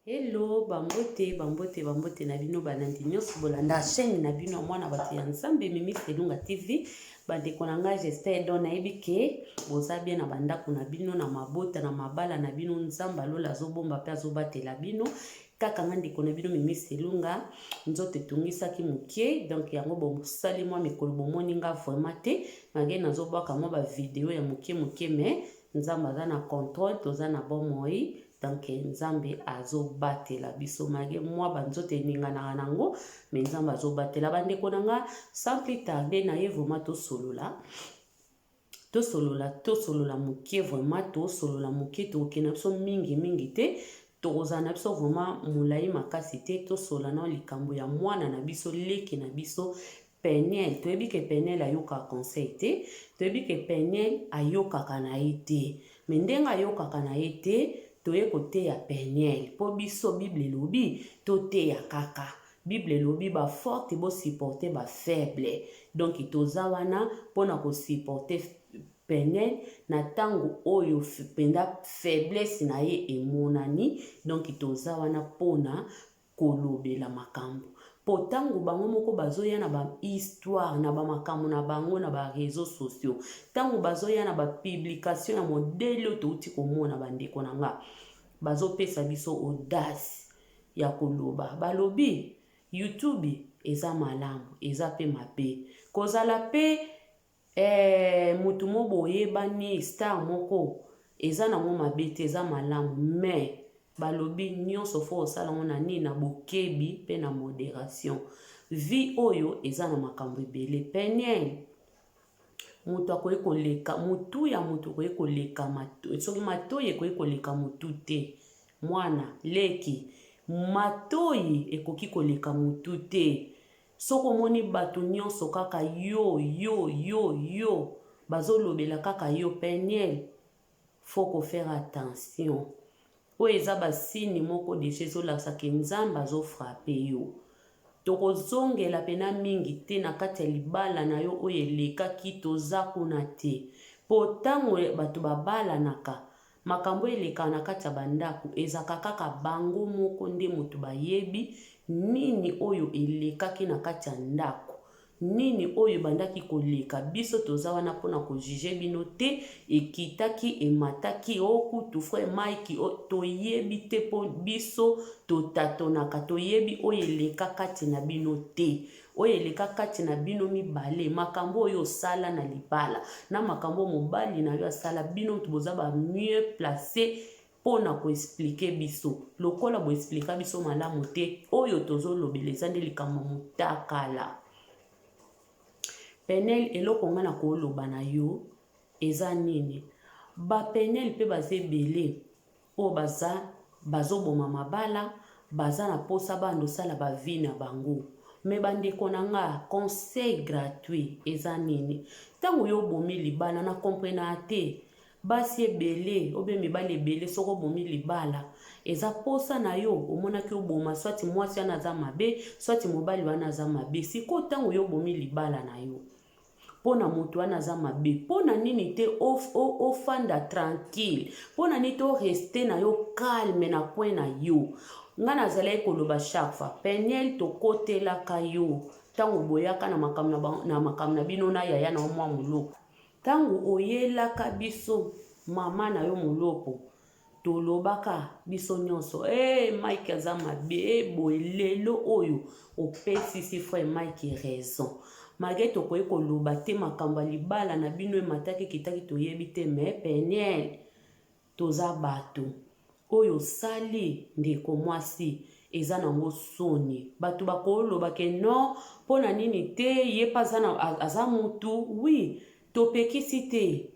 Hello, bambote, bambote, bambote na bino balandi nyonso bolanda chaîne na bino ya mwana bato ya Nzambe Mimi Selunga TV. Bandeko na ngai, j'espère donc nayebi ke boza bien na bandako na bino, na mabota, na mabala na bino. Nzambe alola azobomba mpe azobatela bino. Kaka nga ndeko na bino Mimi Selunga, nzoto etungisaki moke, donc yango bosali mwa mikolo bomoni nga vraiment te, malgré nazobwaka mwa ba video ya moke moke, mais Nzambe aza na contrôle, toza na bomoi. Donc Nzambe azobatela biso malgré mwa banzoto eninganaka nango, mais Nzambe azobatela bandeko na nga. Sans plus tarder, na ye vraiment tosolola, tosolola, tosolola moke, vraiment tosolola moke. Tokokende na biso mingi mingi te, tokozala na biso vraiment molai makasi te. Tosolola na likambo ya mwana na biso, leki na biso Peniel. Toyebi ke Peniel ayokaka conseil te, toyebi ke Peniel ayokaka na ye te, mais ndenge ayokaka na ye te, toye koteya Peniel mpo biso Bible elobi toteya kaka. Bible elobi baforte bosupporte bafaible, donc toza wana mpona kosupporte Peniel na ntango oyo mpenza faiblesse na ye emonani. Donc toza wana mpona kolobela makambo, mpo ntango bango moko bazoya na bahistoire na bamakambo na bango na bareseau sociaux, ntango bazoya na bapublication ya modele oyo touti komona, bandeko na nga, bazopesa biso audace ya koloba. Balobi YouTube eza malamu, eza mpe mabe. Kozala mpe mutu mo boyebani star moko eza nango mabe te, eza malamu, mais balobi nyonso fo osala yango na nini? Na bokebi mpe na modération. Vie oyo eza na makambo ebele. Peniel, moto akoki koleka motu ya moto, okoki koleka soki matoi ekoki koleka motu te. Mwana leki, matoi ekoki koleka motu te. Soki omoni bato nyonso kaka yo, yo, yo, yo, bazolobela kaka yo, Peniel, faut kofaire attention. Oyo eza basigne moko déjà ezolakisaka Nzambe azofrappe yo. Tokozongela mpena mingi te na kati ya libala na yo oyo elekaki, toza kuna te. Mpo ntango bato babalanaka, makambo elekaka na kati ya bandako ezalaka kaka bango moko nde moto bayebi nini oyo elekaki na kati ya ndako, nini oyo ebandaki koleka. Biso toza wana mpona kojuge bino te. Ekitaki, emataki, o kutu frère Mike, toyebi te, mpo biso totatonaka, toyebi oyo eleka kati na bino te. Oyo eleka kati na bino mibale, makambo oyo osala na libala na makambo oyo mobali na yo asala, bino moto boza ba mieux placé mpona koexpliquer biso. Lokola boexplika biso malamu te, oyo tozolobela eza nde likambo motakala. Peniel, eloko ngai na koloba na yo eza nini? Bapeniel mpe baza ebele oyo baza bazoboma mabala, baza na mposa banda osala bavie na bango. Mais bandeko na nga, conseil gratuit eza nini? Ntango yo obomi libala, na comprenaka te basi ebele obe mibali ebele. Soki obomi libala, eza posa na yo, omonaki oboma, soit mwasi wana aza mabe, soit mobali wana aza mabe. Sikoyo ntango yo obomi libala na yo mpo na moto wana aza mabe, mpo na nini te ofanda tranquille? Mpo na nini te oreste na yo calme na coin na yo? Ngai nazalaki koloba chaque fois, Peniel, tokotelaka yo ntango boyaka na makambo na makambo na bino na yaya na yo mwa moloko. Ntango oyelaka biso mama na yo moloko, tolobaka biso nyonso e Mike aza mabe e boye. Lelo oyo opesisi frère Mike raison, malgré tokoki koloba te makambo ya libala na bino emataki ekitaki, toyebi te. Mais Peniel, toza bato, oyo osali ndeko mwasi eza nango soni. Bato bakoloba ke non, mpo na nini te? Ye mpe aza mutu. Oui, topekisi te.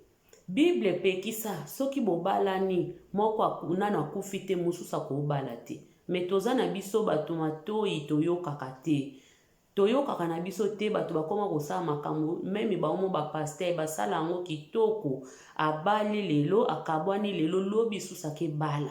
Bible epekisa soki bobalani, moko nano akufi te, mosusu akobala te. Mais toza na biso bato matoi toyokaka te, toyokaka na biso te. Bato bakóma kosala makambo, même bango mo bapasteur basala yango kitoko. Abali lelo, akabwani lelo, lobi susu akebala.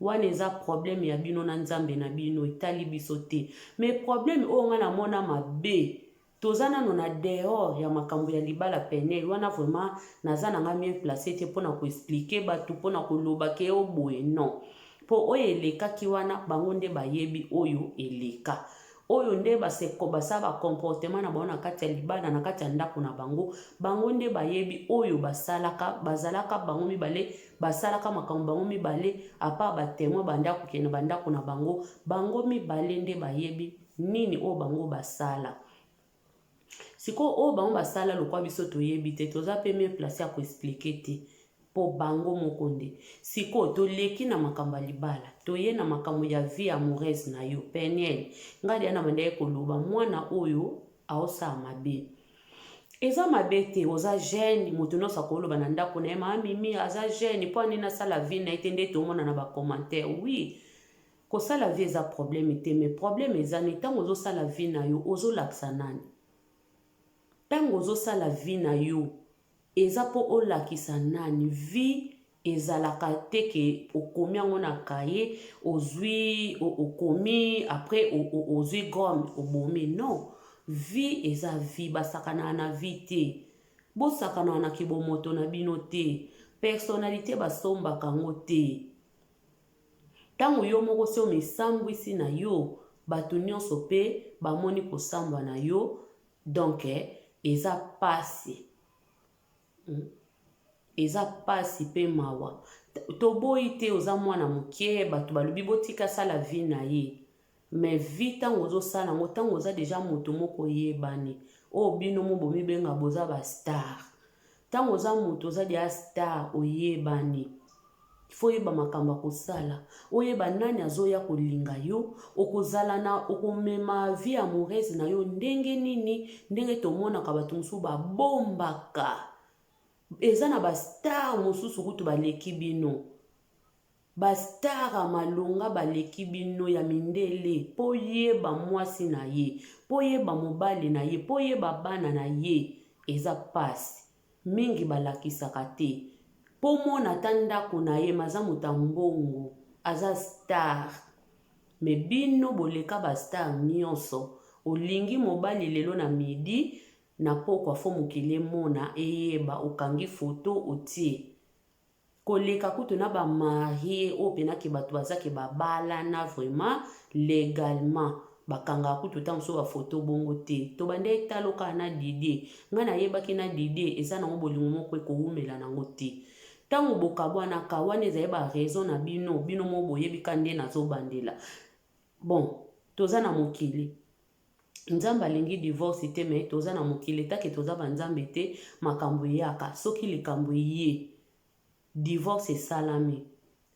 Wana eza problème ya bino na Nzambe na bino, etali biso te. Mais problème oyo ngai namona mabe, toza nano na dehors ya makambo ya libala Peniel wana, vraiment naza na ngai mieux placé te mpona koexpliquer bato, mpona koloba ke o boye, non. Mpo oyo elekaki wana, bango nde bayebi oyo eleka. Oyo nde basala ba comportement na bango na kati ya libala, na kati ya ndako na bango. Bango nde bayebi oyo basalaka, bazalaka bango mibale, basalaka makambo bango mibale, à part ba témoin bandako kokende na bandako na bango, bango mibale nde bayebi nini oyo bango basala. Sikoyo oyo bango basala, lokwa biso toyebi te, toza mpe mieux placé ya koexpliquer te, mpo bango moko nde. Sikoyo toleki na makambo ya libala, toye na makambo ya vie amoureuse na yo, Peniel. Ngai deya na bandaki koloba, mwana oyo aosala mabe, eza mabe te. Oza jeune, moto nyonso akoloba na ndako na ye: "Mama Mimi aza jeune, mpo anini asala vie na ye te?" Nde tomona na bacommentaire. Oui, kosala vie eza problème te, mais problème eza ni ntango ozosala vie na yo, ozolakisa nani? Ntango ozosala vie na yo, eza mpo olakisa nani? Vie ezalaka te ke okomi yango na kaye, ozwi, okomi, après ozwi gomme, obomi. Non, vie eza vie, basakanaka na vie te. Bosakanaka na kibomoto na bino te. Personnalité basombaka yango te. Ntango yo moko si omisambwisi na yo, bato nyonso mpe bamoni kosambwa na yo. Donc eza pasi, Eza pasi mpe mawa. Toboyi te, oza mwana moke. Bato balobi botika asala vie na ye, mais vie, ntango ozosala yango, ntango oza déjà moto moko oyebani, oyo bino mo bomibenga boza bastar, ntango oza moto, oza déjà star, oyebani, faut oyeba makambo ya kosala, oyeba nani azoya kolinga yo, okozala na okomema vie amoureuse na yo ndenge nini. Ndenge tomonaka bato mosusu babombaka, eza na bastar mosusu kutu baleki bino, bastar ya malonga baleki bino, ya mindele, mpo yeba mwasi na ye, mpo yeba mobali na ye, mpo yeba bana na ye, eza pasi mingi. Balakisaka te mpo mona ata ndako na ye, maza moto ya mbongo, aza star. Mais bino boleka bastar nyonso. Olingi mobali lelo na midi, na pokwa faut mokili emona, eyeba, okangi foto, otie. Koleka kutu na bamariés oyo mpenake bato bazake babalana vraiment légalement, bakangaka kutu ntango mosusu bafoto bongo te. Tobanda etalo kaka na Didier. Ngai nayebaki na Didier eza nango bolingo moko ekowumela nango te. Ntango bokabwanaka wana, ezali baraison na bino, bino mo boyebi ka nde nazobandela. Bon, toza na mokili, Nzambe alingi divorce te, mais toza na mokili etake, toza banzambe te. Makambo eyaka, soki likambo eye, divorce esalami,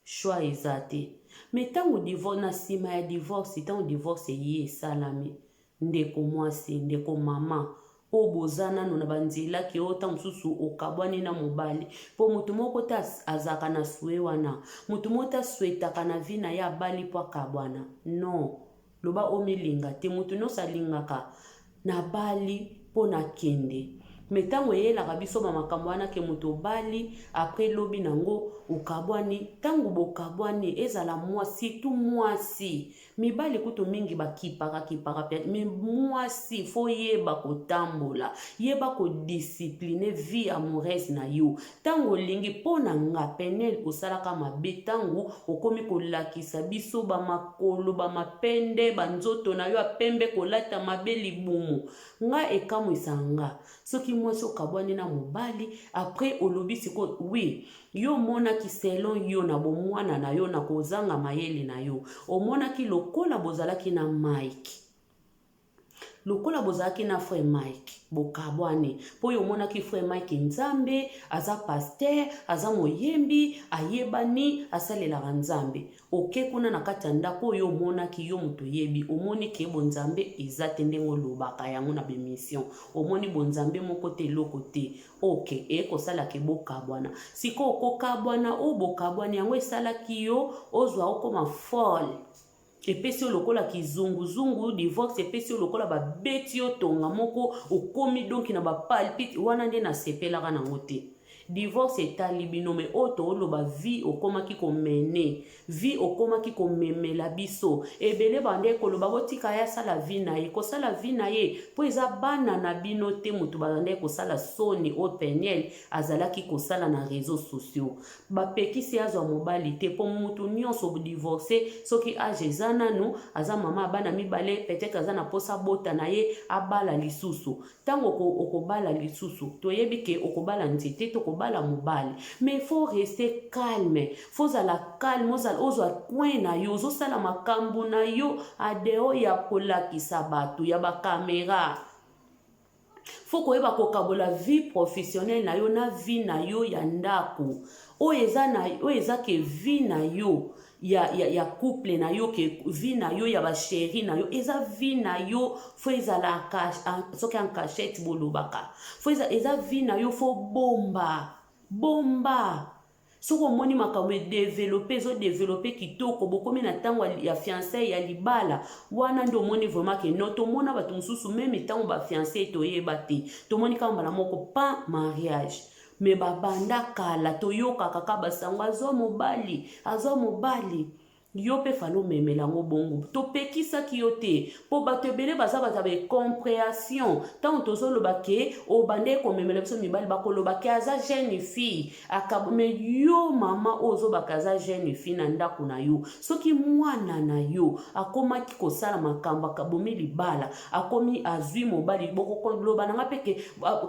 choix eza te. Mais ntango divorce, na nsima ya divorce, ntango divorce eye esalami, ndeko mwasi, ndeko mama oyo boza nano na banzela ke oyo ntango mosusu okabwani na mobali, mpo moto moko te azalaka na souhait wana, moto moko te asouhaitaka na vie na ye abali mpo akabwana. Non, loba omilinga te. Moto nyonso alingaka nabali mpo nakende, mais ntango eyelaka biso bamakambo wana ke moto obali, après lobi nango okabwani, ntango bokabwani, ezala mwasi, surtout mwasi, mibali kutu mingi bakipaka kipaka, mais mwasi, faut yeba kotambola, yeba kodiscipliner vie amoureuse na yo. Ntango olingi, mpo na nga, Peniel, osalaka mabe ntango okomi kolakisa biso bamakolo, bamapende, banzoto na yo ya pembe, kolata mabe, libumu. Nga ekamwisa nga soki mwasi okabwani na mobali, après olobi sikoyo oui, yo omonaki, selon yo, na bomwana na yo, na kozanga mayele na yo, omonaki lokola bozalaki na Mike, lokola bozalaki na frère Mike, bokabwani mpo oyo omonaki frère Mike, Nzambe, aza pasteur, aza moyembi, ayebani, asalelaka Nzambe. Oke kuna na kati ya ndako oyo omonaki, yo moto oyebi, omoni ke bonzambe eza te. Ndenge olobaka yango na baémission, omoni bonzambe moko te, eloko te. Ok, ekosalaka bokabwana. Sikoyo kokabwana oyo bokabwani yango esalaki yo ozwa, okoma folle, epesi yo lokola kizunguzungu. Divorce epesi yo lokola babeti yo tonga moko, okomi donki na bapalpite wana. Nde nasepelaka nango te. Divorce etali bino mais oyo tooloba vie okomaki komene vie okomaki komemela biso ebele bande koloba botika ye asala vie na ye kosala vie na ye mpo eza bana na bino te moto bandaki kosala soni oyo Peniel azalaki kosala na réseaux sociaux. Bapekisi azwa mobali te mpo mutu nyonso divorce soki age eza nanu aza mama ya bana mibale, peut-être aza na mposa bota na ye abala lisusu. Ntango okobala lisusu, toyebi ke okobala nzete to okobala mobali, mais faut rester calme, faut ozala calme, ozwa coin na yo, ozosala makambo na yo adeo ya kolakisa bato ya bakamera. Faut koyeba kokabola vie professionnelle na yo na vie na yo ya ndako. Oyo eza na oyo eza ke vie na yo ya couple na yo, ke vie na yo ya bachéri na yo, eza vie na yo, faut ezala soki en cachette bolobaka, faut eza vie na yo, faut bomba bomba. Soki omoni makambo edévelopper, ezodévelopper kitoko, bokomi na ntango ya fiançailles, ya libala wana, nde omoni vraiment ke no. Tomona bato mosusu même ntango bafiançailles toyeba te, tomoni kaka mbala moko pa mariage, mais babanda kala. Toyokaka kaka basango azwa mobali, azwa mobali. Yo mpe fallait omemela yango bongo. Topekisaki yo te mpo bato ebele baza bato ya bacompréhension. Ntango tozoloba ke obandeki komemela biso mibali, bakoloba ke aza jeune fille akabo. Mais yo mama oyo ozobaka aza jeune fille na ndako na yo, soki mwana na yo akomaki kosala makambo, akabomi libala, akomi azwi mobali, bokoloba nanga mpe ke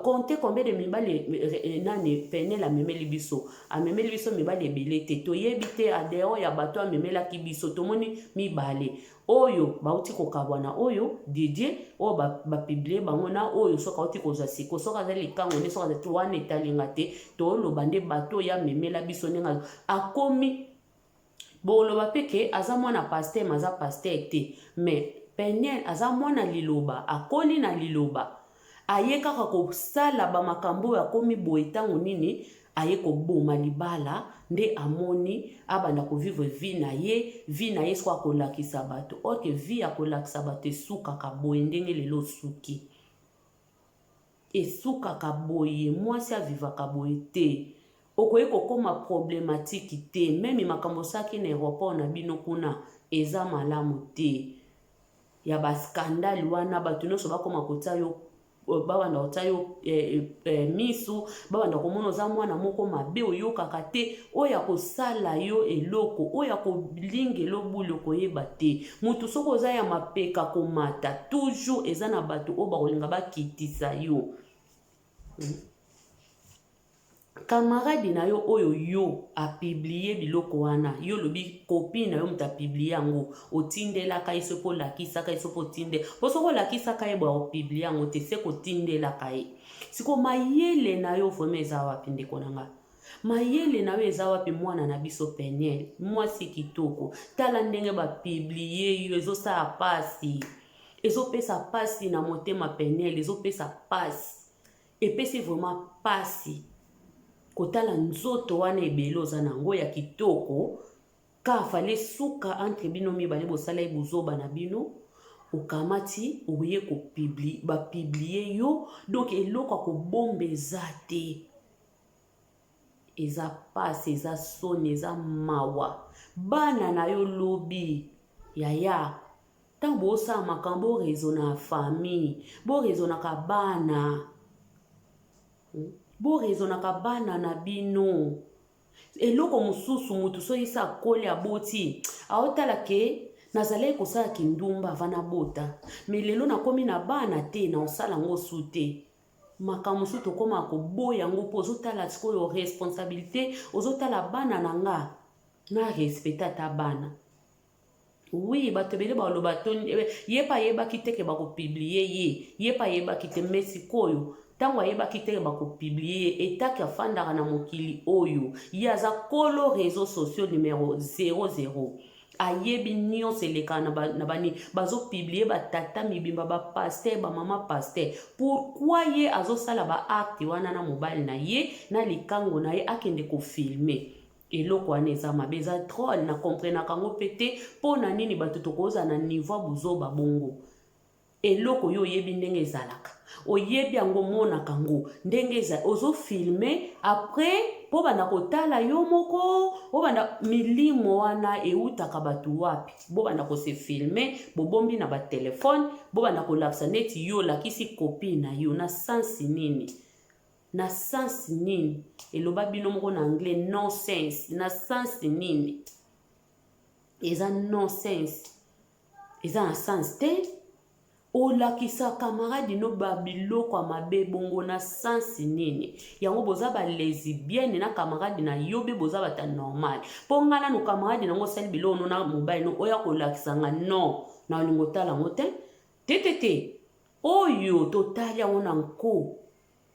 compte combien de mibali nani Peniel amemeli biso. Amemeli biso mibali ebele te, toyebi te adeo ya bato amemelaki biso. Tomoni mibale oyo bauti kokabwana, oyo Didier oyo bapublier bango na oyo soki auti kozwa siko, soki aza likango nde soki azali wana etalinga te. Toloba nde bato oyo amemela biso ndenge akomi. Boloba mpe ke aza mwana pasteur, mais aza pasteur te. Mais Peniel aza mwana liloba, akoli na liloba. Aye kaka kosala bamakambo oyo akomi boye. Ntango nini aye koboma libala, nde amoni abanda kovivre vie na ye, vie na ye soki akolakisa bato. Ok, vie ya kolakisa bato esukaka boye ndenge lelo osuki, esukaka boye. Mwasi avivaka boye te, okoki kokóma problématique te. Même makambo osalaki na aéroport na bino kuna eza malamu te, ya bascandale wana. Bato nyonso bakóma kotia yo, babanda kotia yo misu, babanda komona oza mwana moko mabe, oyokaka te. Oyo ya kosala yo eloko, oyo ya kolingela obuli, okoyeba te. Motu soki oza ya mapeka komata, toujours eza na bato oyo bakolinga bakitisa yo. Camarade na yo oyo yo apublier biloko wana, yo olobi copine na yo moto apublier yango, otindelaka ye. Soki olakisaka ye, soki otinde, mpo soki olakisaka ye boya kopublier yango te, se kotindelaka ye. Siko mayele na yo vraiment eza wapi, ndeko na nga? Mayele na yo eza wapi, mwana na biso Peniel, mwasi kitoko? Tala ndenge bapublier yo, ezosala pasi, ezopesa pasi na motema. Peniel, ezopesa pasi, epesi vraiment pasi kotala nzoto wana ebele oza nango ya kitoko. Ka fallait suka entre bino mibale bosala ye bozoba na bino, okamati oye bapublier yo. Donc eloko ya kobomba eza te. Eza pasi, eza soni, eza mawa. Bana na yo lobi, yaya, ntango bosala makambo, boraisonna famille, boraisonnaka bana, Boraisonnaka bana na bino. Eloko mosusu, motu soki se akoli, aboti, aotala ke nazalaki kosala kindumba avant nabota, mais lelo nakomi na bana te, na osala yango su te. Makambo mosusu tokóma koboya yango mpo ozotala sikoyo responsabilité, ozotala bana na nga, na respecte ata bana. Oui, bato ebele baloba to ye mpe ayebaki te ke bakopublier ye, ye mpe ayebaki te. Mais sikoyo ntango ayebaki te ke bakopublier ye, etaki afandaka na mokili oyo, ye aza kolo réseau sociaux numéro 00, ayebi nyonso elekaka na bani bazopublier, batata mibimba, bapasteur, bamama pasteur. Pourquoi ye azosala baacte wana na mobali na ye, na likango na ye, akende kofilmer eloko wana? Eza mabe, eza drôle. Na comprenaka yango mpe te mpo na nini bato tokozala na niveau ya bozoba bongo. Eloko yo oyebi ndenge ezalaka, oyebi yango, omonaka yango ndenge eza, ozofilme après mpo banda kotala yo moko, obanda milimo wana eutaka bato wapi? Bobanda kose filmer, bobombi na batelefone, bobanda kolakisa neti yo olakisi copine na yo. Na sens nini? Na sens nini? Eloba bino moko na anglais, nonsense. Na sens nini? Eza nonsense, eza na sens te. Olakisa camarade no babiloko ya mabe bongo, na sens nini yango? Boza balesbienne na camarade na yo mpe boza bata normal? Mpo ngai nanu camarade nango osali biloko no na mobali no, oya kolakisa nga, non, na olingo otala yango te, te, te, te. Oyo totali yango na nko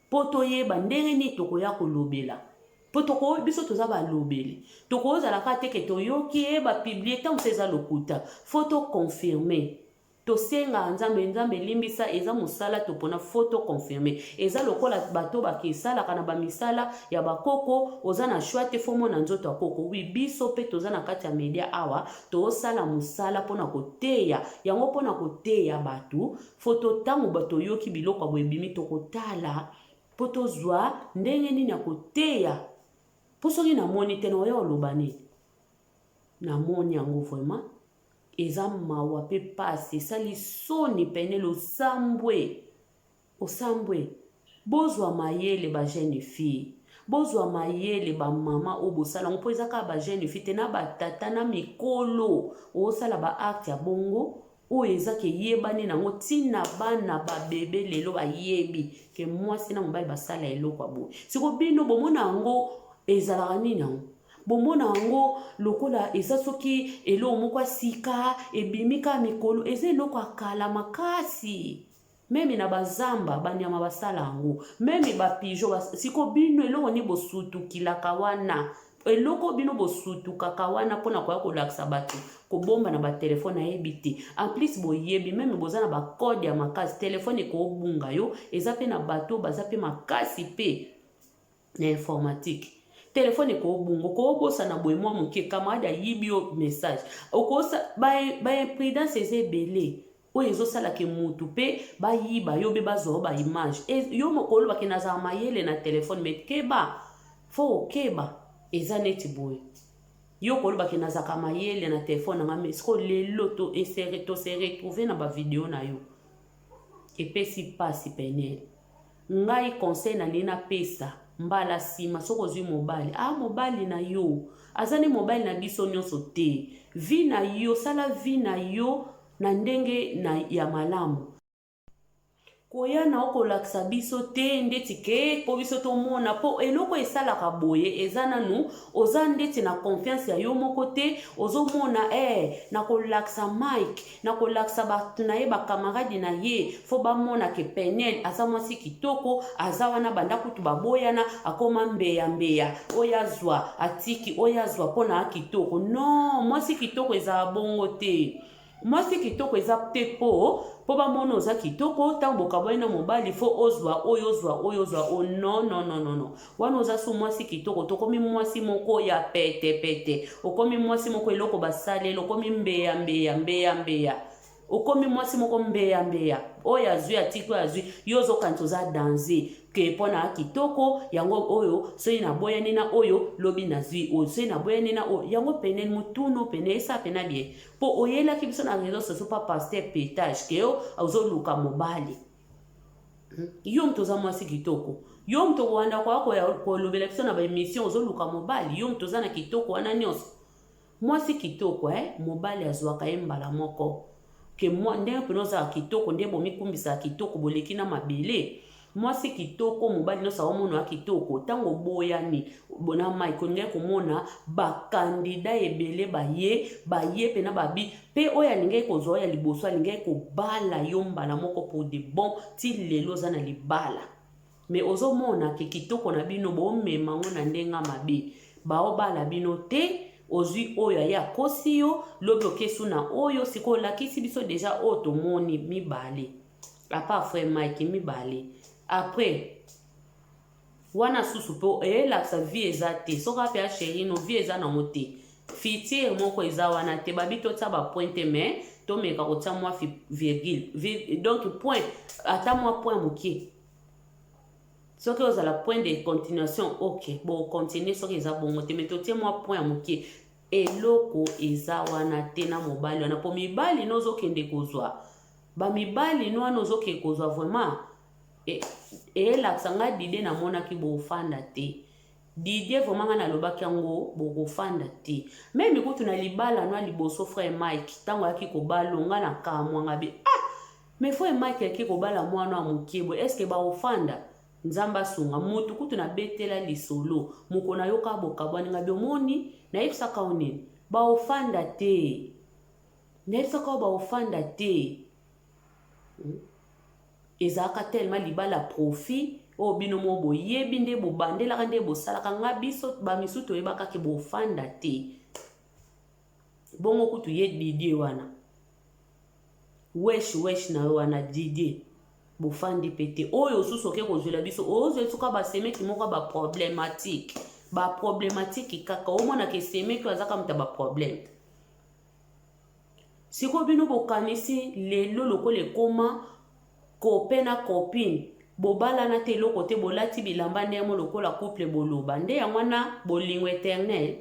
mpo toyeba ndenge nini tokoya kolobela, mpo toko biso toza balobeli. Tokozala kaka te ke toyoki ye bapublier, ntango so eza lokuta, faut toconfirmer. Tosengaka Nzambe, Nzambe elimbisa, eza mosala topona, faut toconfirmer. Eza lokola bato bakesalaka na bamisala ya bakoko, oza na choix te, faut mona nzoto ya koko. Oui, biso mpe toza na kati ya media awa, tozosala mosala mpona koteya yango, mpona koteya bato. Faut to ntango toyoki biloko ya boye ebimi, tokotala mpo tozwa ndenge nini ya koteya. Mpo soki namoni te, na oya oloba nini? Namoni yango vraiment eza mawa mpe pasi, esali soni pene losambwe osambwe. Bozwa mayele, bajeune fille, bozwa mayele, bamama oyo bosala yango, mpo eza kaka bajeune fille te, na batata na mikolo osala baacte ya bongo. Oyo eza ke yebani nango ntina, bana babebe lelo bayebi ke mwasi na mobali basala eloko ya boye. Siko bino bomona yango ezalaka nini? Yango bomona yango lokola eza soki eloko moko ya sika ebimi kaka mikolo. Eza eloko ya kala makasi, même na bazamba banyama basala yango, même bapigeon bas... Siko bino eloko nini bosutukilaka wana? Eloko bino bosutukaka wana mpona koya kolakisa bato, kobomba na batelefone, ayebi te. En plus boyebi même boza na bacode ya makasi, telefone ekobunga yo. Eza mpe na bato baza mpe makasi mpe na informatique, telefone ekobunga, okobosana boye mwa moke, camarade ayibi yo message. Okosa baimprudence ba eza ebele oyo ezosalaka mutu mpe bayiba yo mpe bazwa yo baimage. Yo moko olobaki nazala mayele na telefone, mais keba, faut okeba. Eza neti boye, yo kolobaki nazalaka mayele na telefone nanga, mais siko lelo tose retrouver na bavideo na yo, epesi mpasi penele. Ngai conseil nalingi napesa, mbala nsima soki ozwi mobali, a mobali na yo aza nde mobali na biso nyonso te. Vie na yo, sala vie na yo na ndenge na ya malamu. Koya na okolakisa biso te ndeti ke mpo biso tomona, mpo eloko esalaka boye eza nanu oza ndeti na confiance ya yo moko te. Ozomona nakolakisa Mike, nakolakisa bato na ye, bakamarade na ye, faut bamona ke Peniel aza mwasi kitoko. Aza wana banda kutu baboyana, akoma mbeya mbeya, oyo azwa atiki, oyo azwa mpona kitoko. Non, mwasi kitoko ezala bongo te. Mwasi kitoko eza te mpo bamona oza kitoko. Ntango bokabwani na mobali, faut ozwa oyo, ozwa oyo, ozwa oyo. Non, non, non, non, non, wana oza su mwasi kitoko. Tokomi mwasi moko ya petepete, okomi mwasi moko eloko basaleli, okomi mbeya mbeya, mbeya mbeya, okomi mwasi moko mbeya mbeya, oyo azwi atiki, oyo azwi. Yo ozokanisa oza danger ke mpo na kitoko yango oyo, soki naboyani na oyo, lobi nazwi oyo, soki naboyani na oyo yango pene motunu pene esa pena bien. Mpo oyelaki biso na réseau sociaux pa pasteur pétage ke yo ozoluka mobali. Yo moto oza mwasi kitoko, yo moto okowanda koya kolobela biso na baémission ozoluka mobali. Yo moto oza na kitoko wana nyonso, mwasi kitoko, mobali azwaka ye mbala moko ke ndenge mpena ozala kitoko, nde bomikumbisaka kitoko, boleki na mabele. Mwasi kitoko, mobali nyonso aomona ya kitoko. Ntango oboyani na Mike, olingaki komona bakandida ebele baye, baye mpena babi mpe oyo alingaki kozwa oyo ya liboso, alingaki kobala yo mbala moko pour de bon. Ti lelo oza na libala, mais ozomona ke kitoko na bino bomema ngo na ndenge mabe, baobala bino te. Ozwi oyo aye akosi yo, lobi okesu na oyo. Sikoyo olakisi biso déjà oyo tomoni mibale, à part frère Mike, mibale. Après wana susu mpo eyelakisa vie eza te. Soki ape achéri no, vie eza nango te, futur moko eza wana te. Babi totia bapoint te, mais Tomeka kotia mwa virgule, donc point, ata mwa point moke. Soki ozala point de continuation, ok, bokontinue. Soki eza bongo te, me totie mwa point ya moke. Eloko eza wana te na mobali wana, mpo mibali no ozokende kozwa, bamibali no wana ozokende kozwa, vraiment eyelakisa ngai Didie, namonaki bofanda te. Didie, vraiment, ngai nalobaki yango, bokofanda te. Même kutu na libala no ya liboso, frère Mike, ntango ayaki kobalonga na kamwanga bi, ah, mais frère Mike ayaki kobala mwana ya moke boye, est-ce baofanda? Nzambe asunga motu. Kutu nabetela lisolo moko, nayoka bokabwani. Ngai omoni, nayebisaka yo nini? Baofanda te. Nayebisaka yo baofanda te. Ezalaka tellement libala profit oyo bino mo boyebi nde bobandelaka, nde bosalaka. Nga, biso bamisu toyebaka ke bofanda te. Bongo kutu ye Didie wana, wesh wesh na yo wana Didie, bofandi mpe te. Oyo osusu oke kozwela biso, ozwela biso kaka basemeki moko ya baproblématique, baproblématique kaka. Omonaka esemeki oyo azaka moto ya baproblème. Sikoyo bino bokanisi lelo lokola ekoma copain na copine, bobalana te, eloko te, bolati bilamba ndenge lokola couple, boloba nde yango wana bolingo éternel.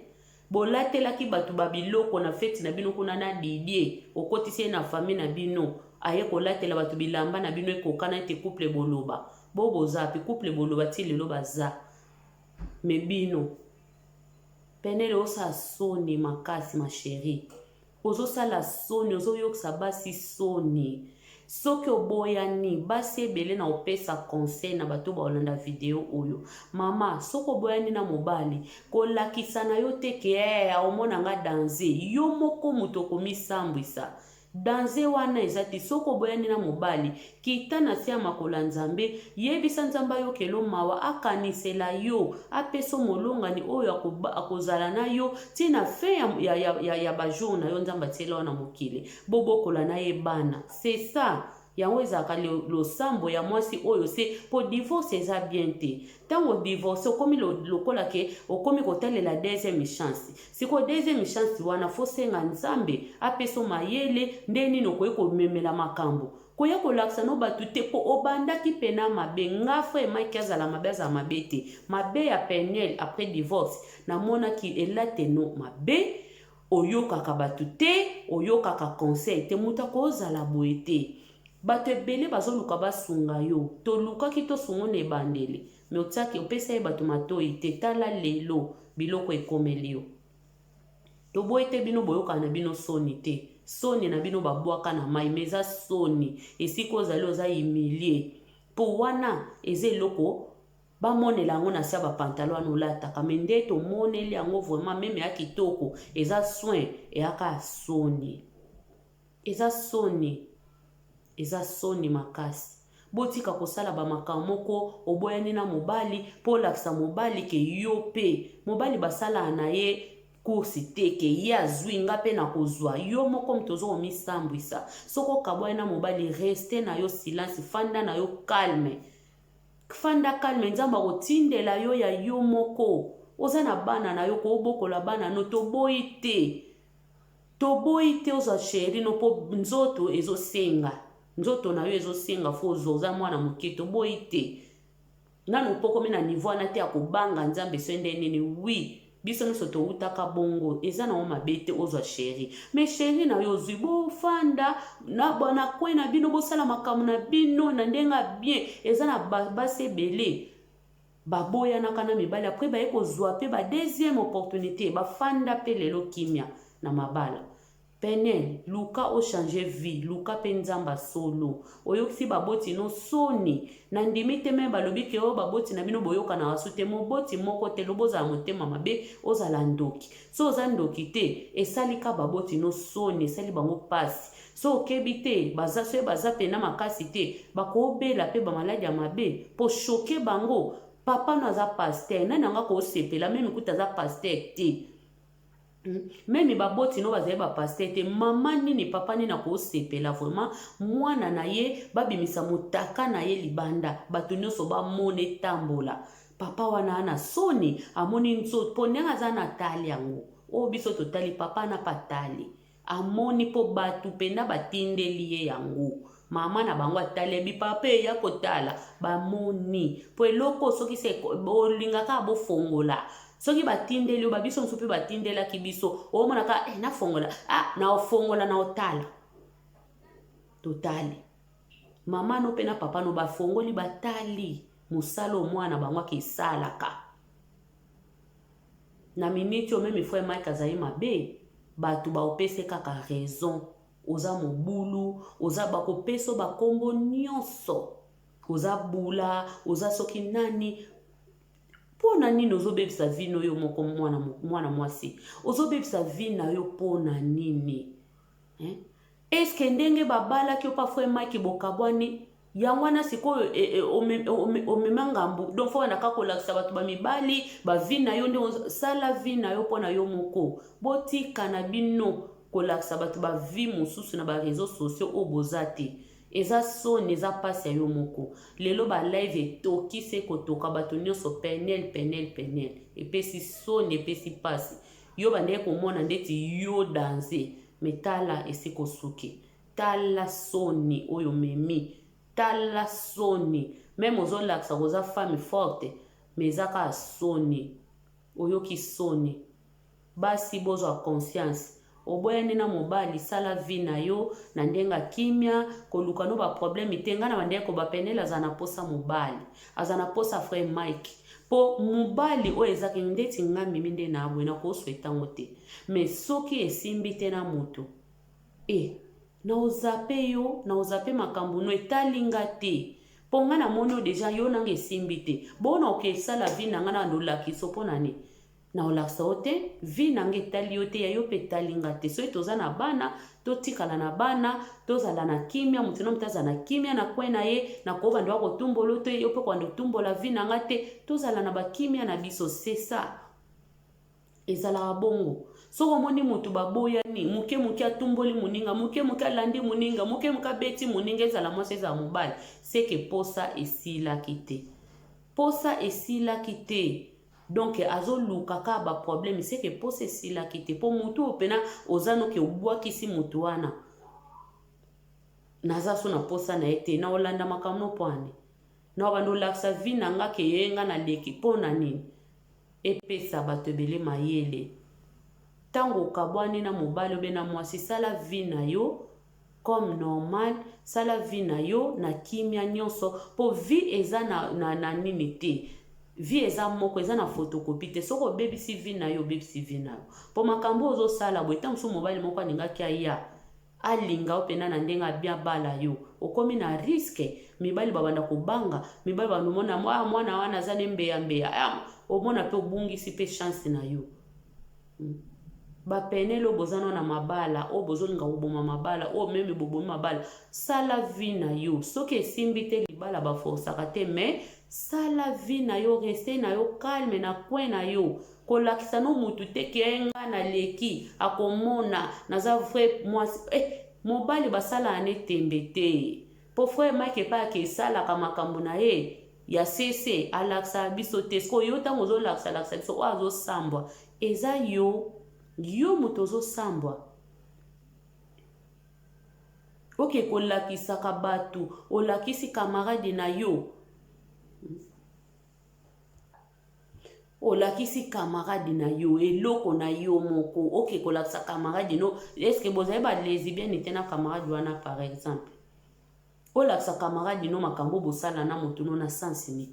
Bolatelaki bato babiloko na feti na bino kuna na Didie, okotisi ye na famille na bino, aye kolatela bato bilamba na bino ekokana ete couple. Boloba bo boza mpe couple, boloba ti lelo baza. Me bino Penele, osala soni makasi, ma chérie, ozosala soni, ozoyokisa basi soni. Soki oboyani, basi ebele na opesa conseil na bato baolanda video oyo: mama, soki oboyani na mobali, kolakisa na yo te ke aomona nga danger. Yo moko moto okomisambwisa. Danger wana eza te. Soki oboyani na mobali, kita na se ya makolo ya Nzambe, yebisa Nzambe ayokelo mawa, akanisela yo, apesa molongani oyo akozala na yo ntina fin ya bajour na yo. Nzambe atiela wana mokili, bobokola na ye bana, c'est ça. Yango ezalaka losambo ya mwasi oyo se mpo divorce eza bien te. Ntango divorce, okomi lokola ke okomi kotalela deuxième chance. Sikoyo deuxième chance wana, fosenga Nzambe apesa mayele nde nini okoki komemela makambo koya kolakisa no bato te, mpo obandaki pena mabe. Nga, frère Mike azala mabe, azala mabe te. Mabe ya Peniel après divorce, namonaki elateno mabe. Oyokaka bato te, oyokaka conseil te. Moto akozala boye te. Bato ebele bazoluka basunga yo, tolukaki tosunga na ebandeli, me otiaki, opesa ye bato matoi te. Tala lelo biloko ekomeli yo. Toboyi te, bino boyokana na bino soni te. Soni na bino babwaka na mai, me eza soni. Esika ozali, oza humilie, mpo wana eza eloko bamonela yango na se ya bapantalon wana olataka. Me nde tomoneli yango vraiment, même ya kitoko, eza soin eyaka soni, eza soni, eza soni makasi. Botika kosala bamakambo moko. Oboyani na mobali mpo olakisa mobali ke yo mpe mobali basalaka na ye course te, ke ye azwi, nga mpe na kozwa. Yo moko moto oza komisambwisa. Soki okabwani na mobali, reste na yo silence, fanda na yo calme, fanda calme. Nzambe akotindela yo ya yo moko. Oza na bana na yo, koobokola bana no. Toboyi te, toboyi te ozwa chéri no, mpo nzoto ezosenga, nzoto na yo ezosenga, fo ozwa. Oza mwana moke, toboyi te. Nanu mpo komi na niveau wana te ya kobanga Nzambe so nde nini. Oui, biso nyonso towutaka bongo, eza nango mabe te ozwa chéri. Mais chéri na yo ozwi, bofanda na coin na bino, bosala makambo na bino na ndenge ya bien. Eza na basi ebele baboyanaka na mibali, après baye kozwa mpe ba deuxième opportunité, bafanda mpe lelo kimia na mabala. Pene luka ochange vie, luka mpe Nzambe solo. Oyokisi baboti no soni, nandimi te. Me balobi ke oyo baboti na bino boyokanaka su te. Moboti moko te lobi ozala motema mabe, ozala ndoki. So oza ndoki te, esali ka baboti no soni, esali bango mpasi. So okebi te, baza soki baza pena makasi te, bakobela mpe bamaladi ya mabe mpo choquer bango. Papa no aza pasteur, nani yango akosepela? Même kuta aza pasteur te, Même baboti no bazali bapasteur te, mama nini, papa nini akosepela vraiment mwana na ye babimisa motaka na ye libanda, bato nyonso bamona etambola? Papa wana ana soni, amoni nzoto mpo ndenge aza na tali yango oyo biso totali. Papa na patali. Amoni mpo bato mpenza batindeli ye yango. Mama na bango atalebi papa eya kotala, bamoni mpo eloko soki se bolingaka bofongola. Soki batindeli yo, babiso mosusu mpe batindelaki biso, omonaka eh, nafongola, ah, naofongola naotala. Totali mama no mpe na papa no bafongoli, batali mosala oyo mwana bango akesalaka na miniti oyo. Même frère Mike azali mabe, bato baopese kaka raison. Oza mobulu, oza bakopesa bakombo nyonso, oza bula, oza soki nani. Mpo na nini ozobebisa vie na yo moko? Mwana, mwana mwasi, ozobebisa vie na yo mpo na nini, eh? Eske ndenge babalaki yo pa frère Mike, bokabwani, yango wana sikoyo omema ngambu? Donc faut wana kaka kolakisa bato bamibali bavie na yo nde sala vie na yo mpo na yo moko. Botika na bino kolakisa bato bavie mosusu na baréseaux sociaux oyo boza te. Eza soni, eza mpasi ya yo moko. Lelo balive etoki se kotoka, bato nyonso Peniel, Peniel, Peniel. Epesi soni, epesi mpasi. Yo bandeki komona ndeti yo danse, mais tala esika osuki. Tala soni oyo memi, tala soni. Même ozolakisa koza femme forte, mais eza kaka soni, oyoki soni. Basi, bozwa conscience. Oboyani na mobali, sala vie na yo na ndenge ya kimia, koluka no baproblème te. Ngai na bandeki koba, Peniel aza na posa mobali, aza na posa frère Mike, mpo mobali oyo ezaki ndeti nga mimi nde na boye, nakoswa etango te. Mais soki esimbi te na moto e naozape yo, naozape makambo no etali nga te, mpo nga namoni oyo déjà yo nanga esimbi te. Bona okesala vie na nga na ndolakisa mpo na nini? Naolakisa yo te, vie na nga etali yo te, ya yo mpe etali nga te. Soki toza na bana, totikala na bana, tozala na kimia. Moto na moto azala na kimia na coin na ye. Nakobanda wa kotumbola te, yo mpe kobanda kotumbola vie na nga te. Tozala na bakimia na biso, c'est ça. Ezalaka bongo. Soki omoni moto baboyani, moke moke atumboli moninga, moke moke alandi moninga, moke moke abeti moninga, ezala mwasi, ezala mobali, seke posa esilaki te, posa esilaki te. Donc azoluka kaka baproblème, seke posa esilaki te. Mpo motu oyo mpena oza noki obwakisi motu wana, naza so na posa na ye te, na olanda makambo no mpo ani na obanda olakisa vie na nga ke ye nga naleki mpo na nini? Epesa bato ebele mayele. Ntango okabwani na mobali obe na mwasi, sala vie na yo comme normal, sala vie na yo na kimia nyonso, mpo vie eza na nini te. Vie eza moko, eza na photocopie te. Soki obebisi vie na yo, obebisi vie na yo, mpo makambo oyo ozosala boye, ntango mosusu mobali moko alingaki aya alinga yo mpena na ndenge abia bala yo, okomi na risque. Mibali babanda kobanga, mibali babanda omona mwana wana aza ne mbeyambeya. Omona mpe obungisi mpe chance na yo. Bapeniel oyo boza nano na mabala, oyo bozolinga koboma mabala, oyo même bobomi mabala, sala vie na yo. Soki esimbi te, libala baforsaka te, mais sala vie na yo, reste na yo calme na coin na yo. Kolakisa no mutu te ke nga naleki, akomona naza vrai mwasi. Eh, mobali basalaka ne tembe te, mpo frère Mike epai ake esalaka makambo na ye ya sese, alakisaka biso te. Sikoyo yo ntango ozolakisa-lakisa biso, oyo azosambwa eza yo, yo moto ozosambwa. Oke kolakisaka bato, olakisi camarade na yo, olakisi camarade na yo eloko na yo moko. Oke kolakisa camarade no, est-ce bozali balesbienne te na camarade wana? Par exemple, olakisa camarade no makambo bosala na motu no na sens nini,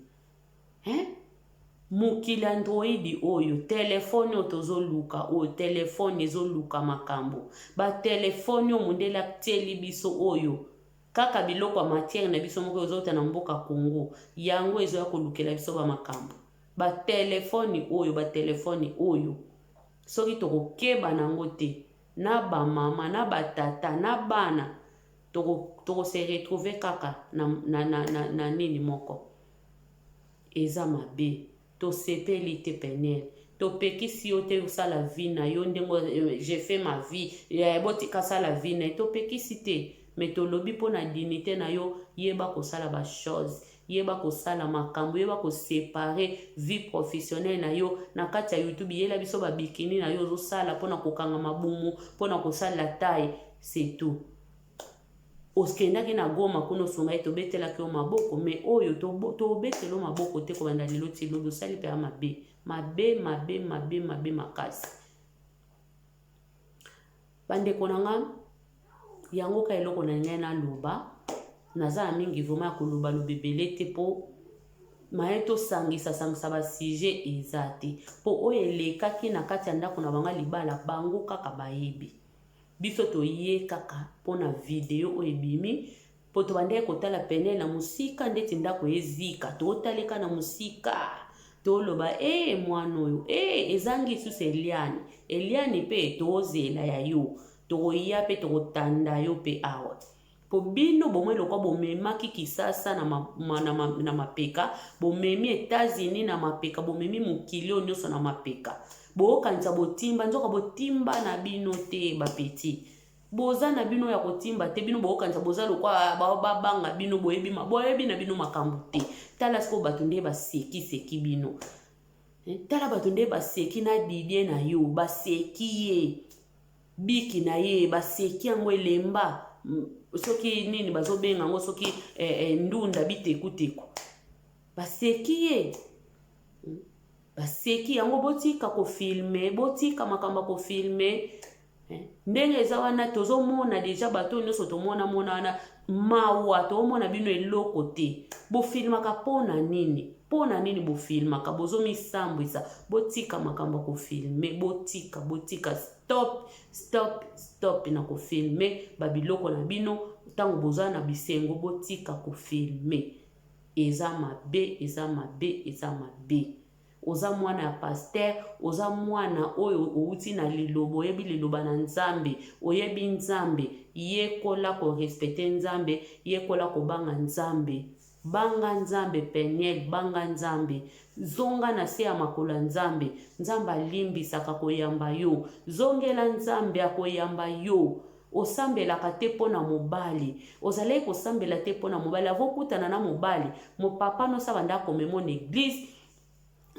hein? Mokili Android oyo, telefone oyo tozoluka oyo, telefone ezoluka makambo. Batelefone oyo mondele atieli biso oyo, kaka biloko ya matière na biso moko ezouta na mboka Congo, yango ezoya kolukela biso bamakambo. Batelefone oyo, batelefone oyo, soki tokokeba nango te, na bamama, na batata, na bana, tokose retrouver kaka na nini moko eza mabe. Tosepeli te, Peniel. Topekisi yo te osala vie na yo ndenge je fais ma vie. Botika, sala vie na ye, topekisi te, mais tolobi mpo na dignité na yo, yeba kosala bachose. Yeba kosala makambo, yeba koséparer vie professionnelle na yo na kati ya YouTube. Yela biso babikini na yo ozosala mpona kokanga mabumu, mpona kosalela taille, c'est tout. Okendaki na Goma kuna, osunga ye, tobetelaki yo maboko. Mais oyo tobetela yo maboko te. Kobanda lelo ti lobi, osali mpe ya mabe, mabe, mabe, mabe, mabe makasi. Bandeko na nga, yango ka eloko na ngai naloba. Naza na mingi vraiment ya koloba loba ebele te, mpo maye tosangisa sangisa basujet eza te, mpo oyo elekaki na kati ya ndako na bango libala, bango kaka bayebi. Biso toye kaka mpona video oyo ebimi, mpo tobandaki kotala pene na mosika ndeti ndako ezika. Totaleka na mosika, toloba e mwana oyo e ezangi lisusu Eliane. Eliane mpe tozela ya yo, tokoya mpe tokotanda yo mpe awa, mpo bino bomoi lokwa bomemaki Kisasa na, ma, ma, na, ma, na mapeka, bomemi Etats-Unis na mapeka, bomemi mokili oyo nyonso na mapeka. Bokanisa botimba, nzoka botimba na bino te. Bapeti boza na bino ya kotimba te. Bino bokanisa boza lokwa babanga bino, boyebi, boyebi na bino makambo te. Tala sikoyo bato nde basekiseki bino. Eh, tala bato nde baseki na Didie na yo, baseki ye biki na ye, baseki yango elemba soki nini bazobenga yango, soki ndunda bitekuteku, baseki ye, baseki yango. Botika kofilmer, botika makambo ya kofilmer. Ndenge eza wana, tozomona déjà bato nyonso tomonamona wana, mawa. Tozomona bino eloko te. Bofilmaka mpo na nini? Mpo na nini bofilmaka? Bozomisambwisa. Botika makambo ya kofilmer, botika, botika. Stop, stop, stop na kofilmer babiloko na bino ntango boza na bisengo. Botika kofilmer, eza mabe, eza mabe, eza mabe. Oza mwana ya pasteur, oza mwana oyo outi na liloba, oyebi liloba na Nzambe, oyebi Nzambe. Yekola korespecter Nzambe, yekola kobanga Nzambe. Banga Nzambe, Peniel, banga Nzambe. Zonga na se ya makolo ya Nzambe. Nzambe alimbisaka, koyamba yo. Zongela Nzambe, akoyamba yo. Osambelaka te mpo na mobali, ozalaki kosambela te mpo na mobali. Avokutana na mobali, mopapa nosala banda akomema na église,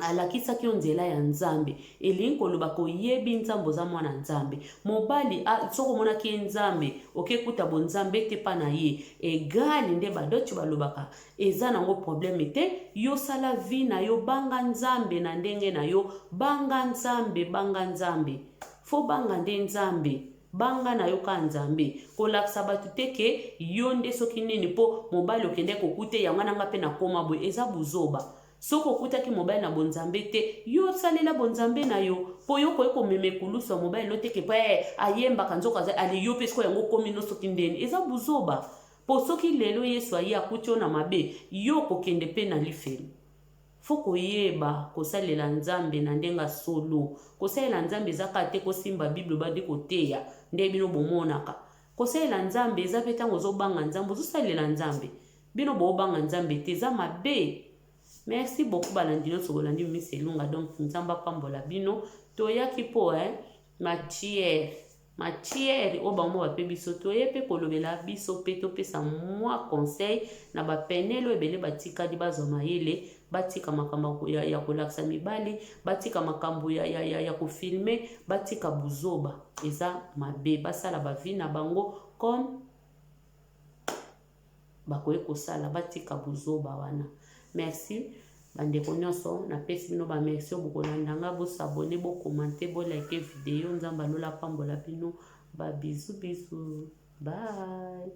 alakisaki yo nzela ya Nzambe. Elingi koloba koyebi Nzambe, oza mwana Nzambe. Mobali, soki omonaki ye Nzambe, okekuta bonzambe te mpa na ye egali nde badoti balobaka, eza nango problème te. Yosala vie na yo, banga Nzambe na ndenge na yo. Banga Nzambe, banga Nzambe, faut banga nde Nzambe. Banga na yo ka Nzambe. Kolakisa bato te ke yo nde soki nini, mpo mobali okende kokute yango nanga mpe nakóma boye, eza buzoba. Soki okutaki mobali na bonzambe te, yo osalela bonzambe na yo, mpo yo koki komema ekulusu ya mobali no teke mpo ayembaka, nzoka ale yo mpe sikoyo yango okomi no soki ndeni, eza buzoba. Mpo soki lelo Yesu aye akuti yo na mabe, yo okokende mpe na lifelo. Faut koyeba kosalela Nzambe na ndenge ya solo. Kosalela Nzambe eza kaka te kosimba Bible, badi koteya nde bino bomonaka. Kosalela Nzambe eza mpe ntango ozobanga Nzambe, ozosalela Nzambe. Bino boobanga Nzambe te, eza mabe. Merci beaucoup, balandi nyonso bolandi Miss Elunga. Donc Nzambe apambola bino. Toyaki mpo matière, matière oyo bango bape biso, toye mpe kolobela biso mpe topesa mwa conseil na bapenele oyo ebele batikali, bazwa mayele, batika makambo ya kolakisa mibali, batika makambo ya kofilmer, batika buzoba, eza mabe. Basala bavie na bango comme bakoki kosala, batika buzoba wana. Merci bandeko nyonso, napesi bino bamerci oyo bokolanda nga. Bos'abonner, bocommenter, bolike video. Nzambe alola pambola bino. Babisous, bisous, bye.